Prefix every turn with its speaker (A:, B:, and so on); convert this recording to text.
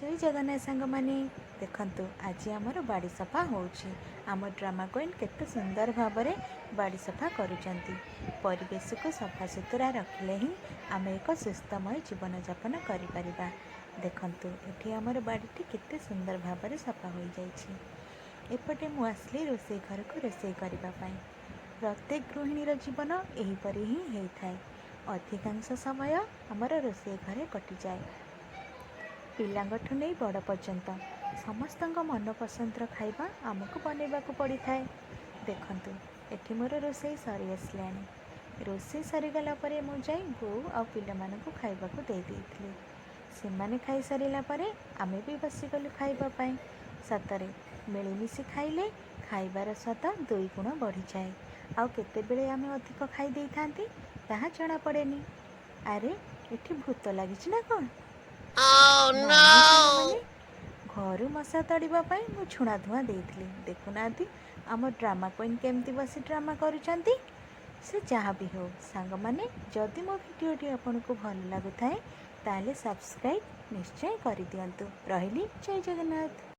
A: ଜୟ ଜଗନ୍ନାଥ ସାଙ୍ଗମାନେ। ଦେଖନ୍ତୁ, ଆଜି ଆମର ବାଡ଼ି ସଫା ହେଉଛି। ଆମ ଡ୍ରାମା କୁଇନ୍ କେତେ ସୁନ୍ଦର ଭାବରେ ବାଡ଼ି ସଫା କରୁଛନ୍ତି। ପରିବେଶକୁ ସଫାସୁତୁରା ରଖିଲେ ହିଁ ଆମେ ଏକ ସୁସ୍ଥମୟ ଜୀବନଯାପନ କରିପାରିବା। ଦେଖନ୍ତୁ, ଏଠି ଆମର ବାଡ଼ିଟି କେତେ ସୁନ୍ଦର ଭାବରେ ସଫା ହୋଇଯାଇଛି। ଏପଟେ ମୁଁ ଆସିଲି ରୋଷେଇ ଘରକୁ ରୋଷେଇ କରିବା ପାଇଁ। ପ୍ରତ୍ୟେକ ଗୃହିଣୀର ଜୀବନ ଏହିପରି ହିଁ ହେଇଥାଏ। ଅଧିକାଂଶ ସମୟ ଆମର ରୋଷେଇ ଘରେ କଟିଯାଏ। ପିଲାଙ୍କଠୁ ନେଇ ବଡ଼ ପର୍ଯ୍ୟନ୍ତ ସମସ୍ତଙ୍କ ମନପସନ୍ଦର ଖାଇବା ଆମକୁ ବନେଇବାକୁ ପଡ଼ିଥାଏ। ଦେଖନ୍ତୁ, ଏଠି ମୋର ରୋଷେଇ ସରି ଆସିଲାଣି। ରୋଷେଇ ସରିଗଲା ପରେ ମୁଁ ଯାଇ ବୋଉ ଆଉ ପିଲାମାନଙ୍କୁ ଖାଇବାକୁ ଦେଇ ଦେଇଥିଲି। ସେମାନେ ଖାଇସାରିଲା ପରେ ଆମେ ବି ବସିଗଲୁ ଖାଇବା ପାଇଁ। ସତରେ ମିଳିମିଶି ଖାଇଲେ ଖାଇବାର ସ୍ୱାଦ ଦୁଇ ଗୁଣ ବଢ଼ିଯାଏ ଆଉ କେତେବେଳେ ଆମେ ଅଧିକ ଖାଇ ଦେଇଥାନ୍ତି, ତାହା ଜଣାପଡ଼େନି। ଆରେ, ଏଠି ଭୂତ ଲାଗିଛି ନା କ'ଣ?
B: Oh
A: ନାଇଁ ସାଙ୍ଗମାନେ,
B: no!
A: ଘରୁ ମଶା ତଡ଼ିବା ପାଇଁ ମୁଁ ଝୁଣା ଧୂଆଁ ଦେଇଥିଲି। ଦେଖୁନାହାନ୍ତି, ଆମ ଡ୍ରାମା କୁଇନ୍ କେମିତି ବସି ଡ୍ରାମା କରୁଛନ୍ତି। ସେ ଯାହା ବି ହେଉ ସାଙ୍ଗମାନେ, ଯଦି ମୋ ଭିଡ଼ିଓଟି ଆପଣଙ୍କୁ ଭଲ ଲାଗୁଥାଏ, ତାହେଲେ ସବସ୍କ୍ରାଇବ୍ ନିଶ୍ଚୟ କରିଦିଅନ୍ତୁ। ରହିଲି, ଜୟ ଜଗନ୍ନାଥ।